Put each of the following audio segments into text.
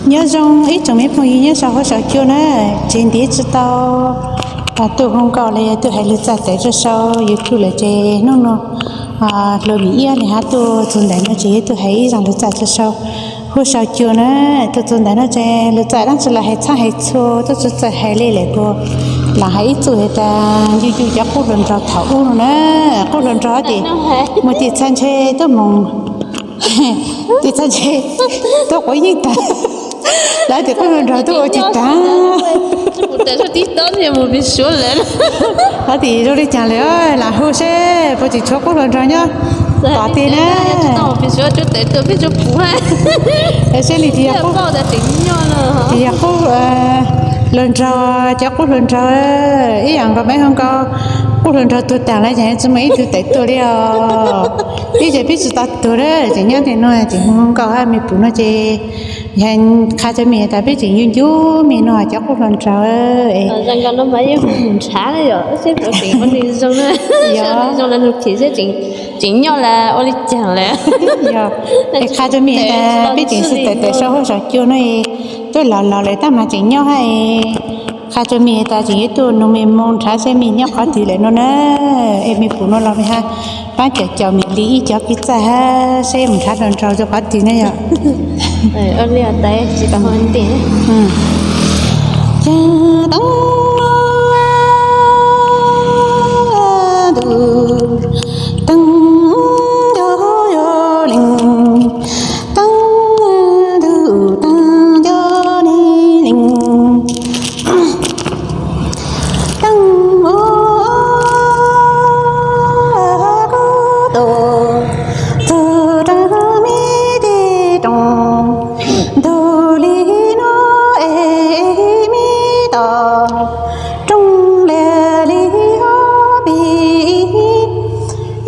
Nyob zoo ib tsoom me phooj ywg nyob saum huab saum cua na, tseem ntiav tsis tau tus hu nkauj los yog tus hais lus txais tes rau saum YouTube lawm ces hnub no hluas Mim Iab li hab tuaj txug ntawm no ces yog tus hais ib zag lus txais rau saum huab saum cua na. Tuaj txug ntawm no ces lus txais dlaab tsi los hais txhaaj hais txhua, tuaj txug txawm hais li lawm kuv lam hais ib txuj has tas yug yug cov qub hluas nraug thaum ub no na. Qub hluas nraug ces mus tim txha ntshe tuaj moog, tim txha ntshe tuaj quav yeej tag, lawv tim qub hluas nraug tuaj ua tsis tag. Hab tim zoo li caag lawm, lam hu seb puas tseem tshuav qub hluas nraug nyob tom tid na. Seb li tis yog qub hluas nraug, cov qub hluas nraug, ib yam nkaus peb hu nkaus qub hluas nraug tuag taag lawm ces tsis muaj ib tug tawm tuaj li os. Ib ces peb tsis tau tuag lawm ces nyob ntawm no ces hu nkaus hab me pum no ces yog qha rua mej tas peb tseem yuav ncu mej no cov qub hluas nraug. Tseem nyob lawm ua li caag lawm. Es qha rua mej tas peb tseem xwb tawm tawm saum huab saum cua no, tuaj los los lawm tab mas tseem nyob hab. Qha rua mej tas tseem yuav tuaj nug mej moo nrhav seb mej nyob qhov twg lawm no na. Es mej pum no los mej hab paab caum caum mej li ib cov kev txawj hab seb mus nrhav hluas nraug rua qhov twg na yog. Caag teeb ntuj teeb nco leej, teeb ntuj teeb nco leej, teeb kub tus tug rua mej tej rooj, ntug li no es mej tos rooj lag li ob peb,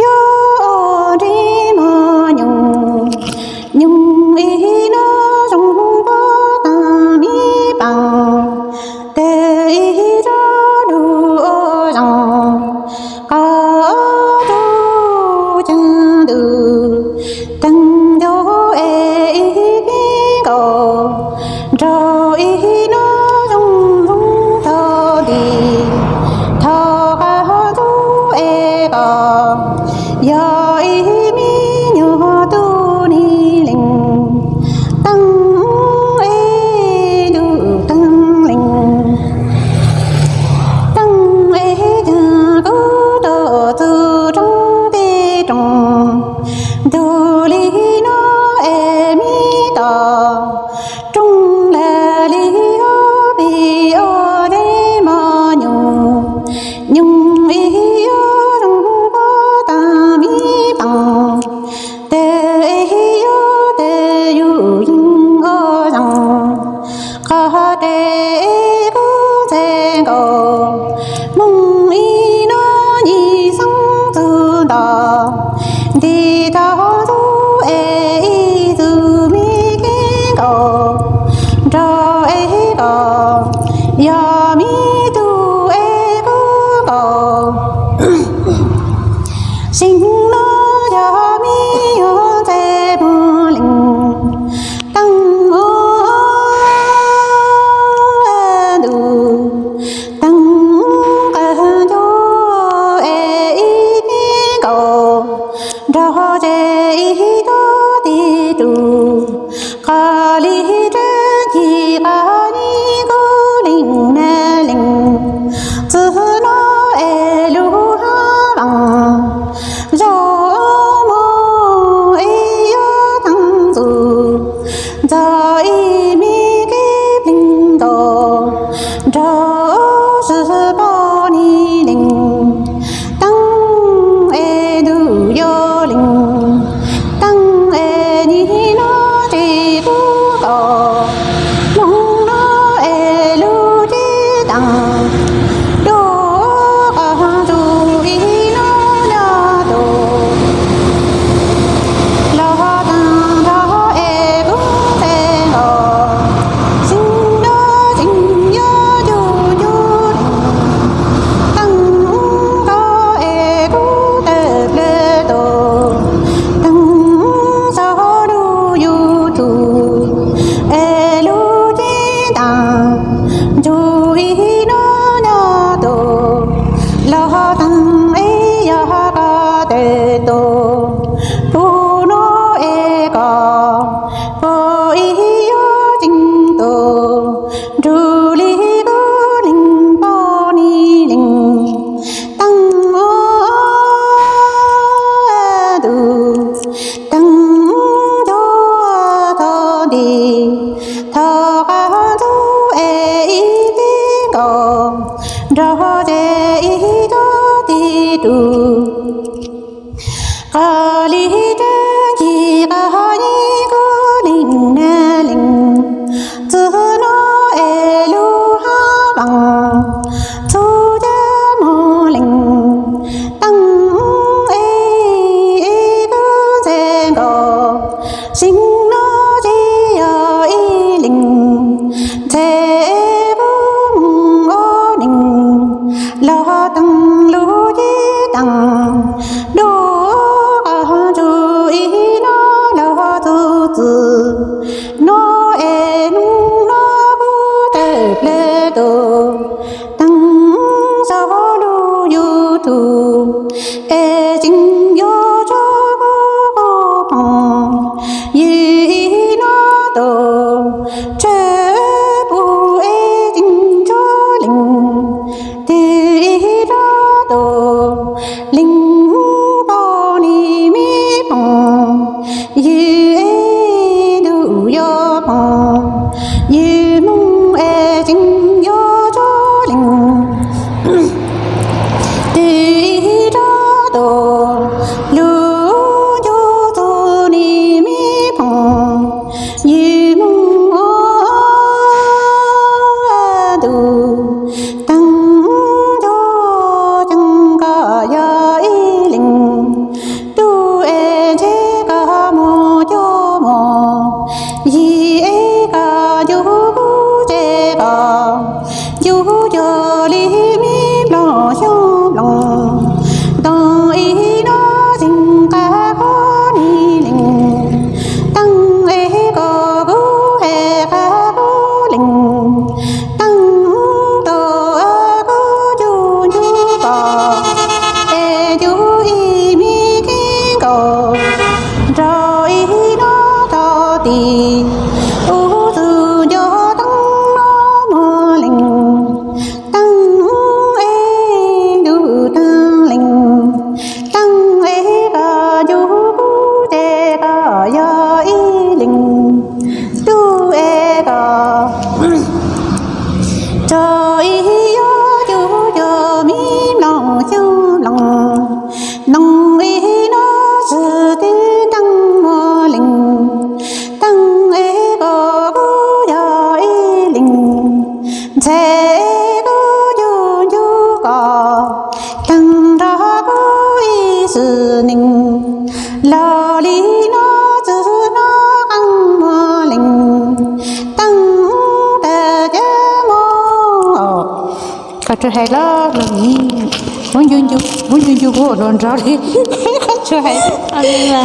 yuav nrib mog nyoog, nyoog ib nub zoo pob taag mej paab, tes ib tsob lug ua zoo, qhov tug caag ntug teeb nco es ib peb nkaus, nraug ib nub zoo zoo tog nti, thaus qhov tug es koj yog ib me nyuam tug nib leeg, teeb es ntuj teeb leej, teeb es caag kub tus tug rua tej rooj, ntug li no es mej tos rooj lag li ob peb ob teb mog nyoog, nyoog ib yuav zoo pob taag mej paab, tes ib yuav tes yug yeej ua zoo, qhov tes ib kub ntxhe nkaus, moog ib nub nyij xeeb txug nto, nti tau txug es ib txug mej kev nkaus, nraug es koj yog mej tug es kub nkaus, seev no yog mej yuav ntxhe mog leej, teeb ntuj teeb qaag nco es ib peb nkaus, nraug tes ib tug tib tug, qhov li rab ci qhov nib kub leej na. Tsawg pub es tseem tshuav leej twg ib rab tus leej koj nim me phoom, ywg es ntuj yuav phoom, ywg hmoo es tseem yuav tshuav leej twg ib rab tus lug ncu txug nim me phoom, ywg hmoo ua ntuj teeb ncu ceeb koj yog ib leeg tub es ntshe koj muaj cuag muaj yig es koj ncu kuv ces koj ncu cuag li me nplooj xyoob nplooj ntoo ib hnub tseem qab kuv nim leej teeb es koj kuv es qab kuv leej teeb rau kuv ncu ncu koj es ncu ib me keeb nkaus nrog ib hnub tog tim ub txug nco teeb no muaj leej teeb es ntuj teeb leej teeb es koj ncu kuv ces koj yog ib leeg tub es koj tso ib yuav cuag cuag me nplooj xyoob nplooj ntoo ib hnub txug tim teeb muaj leej teeb es koj kuv yog ib leeg ntxhe kuv ncu ncu koj teeb nrog kuv ib xwm neej los li no txug no qee muaj leej teeb tas ces muaj koj tsuas hais los los kuv ncu ncu kuv hluas nraug li. Tsuas hais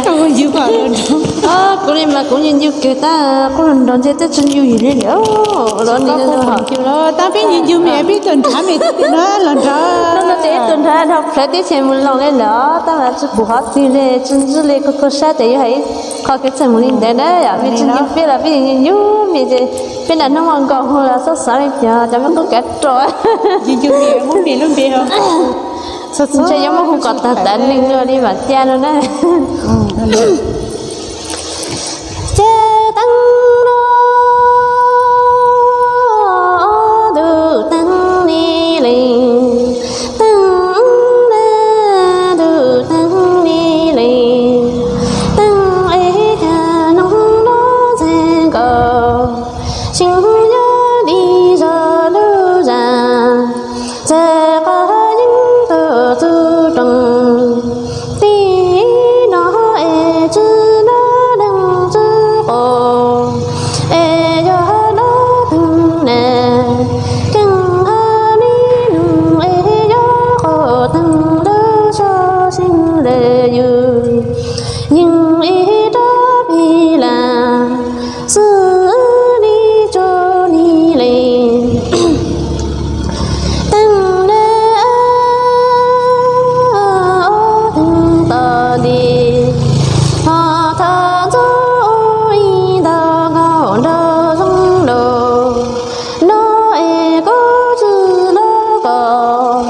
koj ncu kuv hluas nraug. Kuv li mas kuv ncu ncu kawg tab kuv hluas nraug ntshe twb tsis ncu yus li lawm. Los tab peb ncu ncu me peb tuaj nrhav me tim no los nrhav. Tuaj nrhav dhau plawv teb chaws mus los li lawm tab mas tsis pum qhov twg li tsis ntsib li kuv kuv saib ces yuav hais ib qho kev txawj mus li ntawd na yom. Me tsis ncu peb los peb ncu ncu me ces peb nram hnub muaj nkaus hu los xob xav li cas cov me qub kav rom. Ncu ncu me muab me lub npe ho ntshe yuav muab hu kom tag tawv neeg luaj li vam cia no na. Ces teeb no ntuj teeb ni leej teeb na ntuj teeb ni leej teeb es cas noog no ntxhe nkaus xyoo yog li zog lub zag txawm qhov yeeb tuaj txug rooj tij no es tsis noj deeg tsis qaum es yog noj theej na keej hab mi noog es yog qaum theej lub sab xeeb lawm yus yeej ib rab pig lam xwb li tsuas ni li teej na teej tom nti ho thov ntxub ib ntag nkaus nrog zoo lus no es kuv tsis lub koj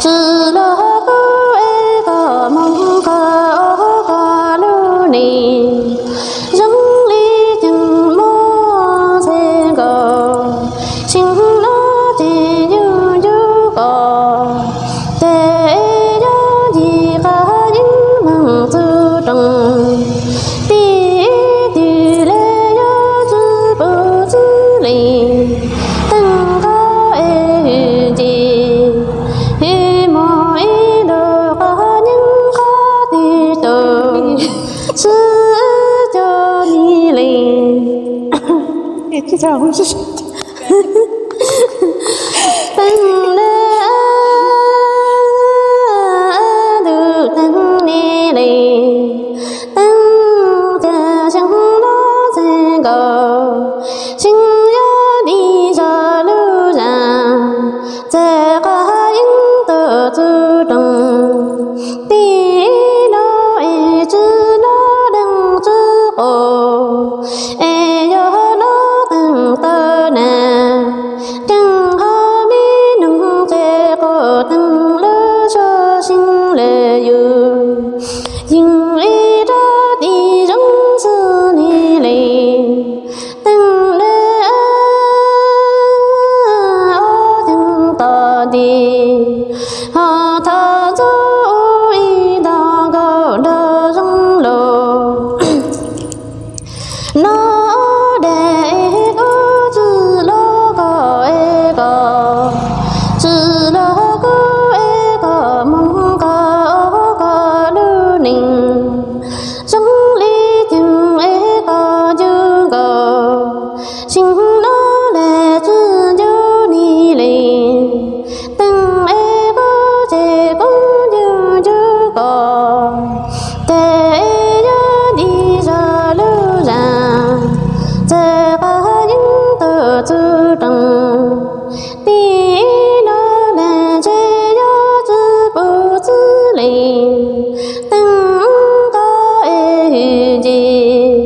tsis lub kuv es koj moog koj ua koj lub neej zoo li ceeb muaj ntxhe nkaus xyoo no ces yus ncu koj ces yog ncig qhov yeeb meej txug rooj tij twg le yog tsis pum txwv li teej qhov es hwm ncig hwm mog ib nrug qhov yeeb qhov twg tau sib cog ni li teej le ntuj teeb ni li teeb cas xyoo no ntxhe nkaus xyoo yog li zog lub zag txawm qhov yeeb tuaj txug rooj tij no es tsis noj deeg tsis qaum es yog noj Teej tij no ntshe yog tsi pum txwv li, teej toj es hwm ncig,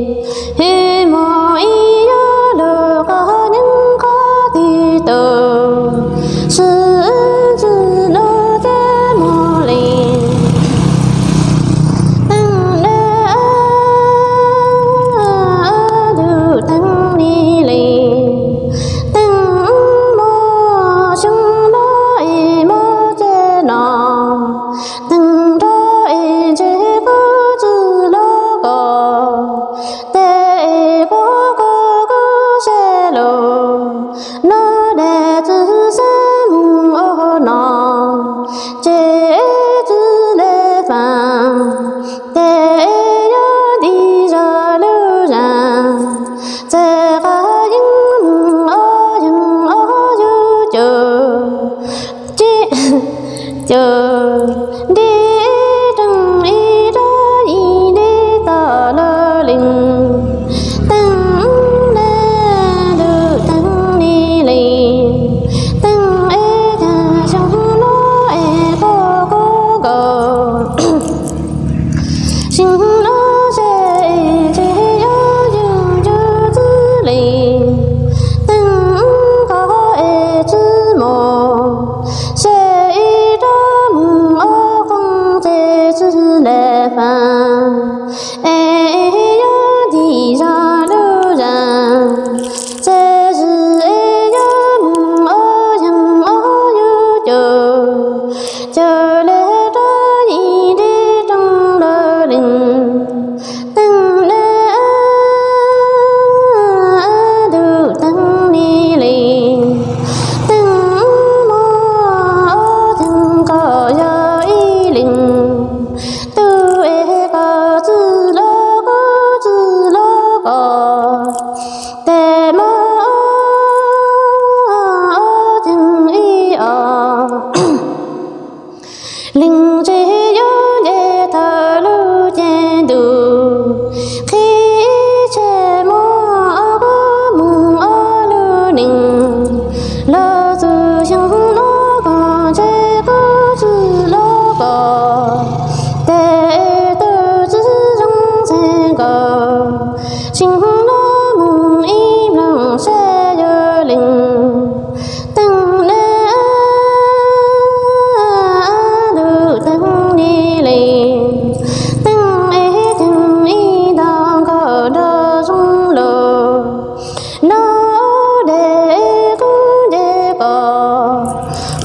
hwm mus ib yog lug qhov nyeeb qhov tig tug, sib ntxwg lug thiab mus li. Teej ne, ntuj teej ni li, teej muaj xyoo no es muaj tsev no, teej nrog es ntshe kuv tsi lug koj, tes es kuv koj kuv sab lug, no dab tsi xav mus ua no, ces tsi le faam, tes yog nti zog lug zag, txawm qhov yeeb mus ua yeeb ua yug cug, ces cug nti rooj ib rab ib nti toj lug leeg. Teej ne, ntuj teej ni li, teej es tag xyoo no es koj kuv nkaus, xyoo no seb es ntshe yuav yug yug txwv li, teej koj es tsi mus, seb ib rab mus ua qoob tes tsi le faam, es yog nti zog lug zag, tes zwm es yog mus ua yeeb ua yug cug, cug le rab ib nti rooj lug leeg. Teej ne, ntuj teej ni li, teej muaj teej koj yog ib leeg, tug es koj tsi lug kuv tsi lug koj, tes muaj teej ib os. Leej twg yuav nce thaum lub caij ntuj, qhib tshem muab kuv mus ua lub neej. Los txug xyoo no koj ntshe kuv tsi lug koj, tes tug tsi zoo txheej nkaus, xyoo no mus ib nploog seb yuav leej. Teej ne, ntuj teej ni li, teej es teej ib nto nkaus nrog zoo lug, no dab kuv nce koj,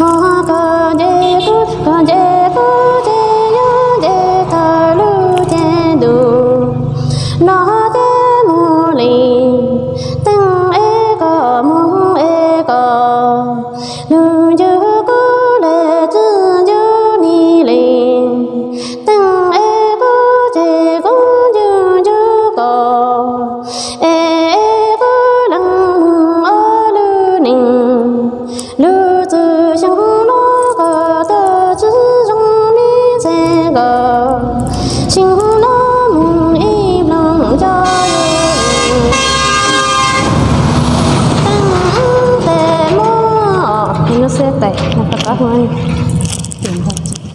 ho koj nce kuv, koj nce kuv ces yuav nce thaum lub caij ntuj no thiab mus li. Teej es koj mus es koj, nug ncu kuv le tsi ncu ni li. Teej es kuv ces kuv ncu ncu koj, es kuv leej mus ua lub neej. Lug txug xyoo no koj tug tsi zoo li txheej nkaus, xyoo no mus ib nploog nco yug. Teej tes muab, no xeb tais no rov qab hu.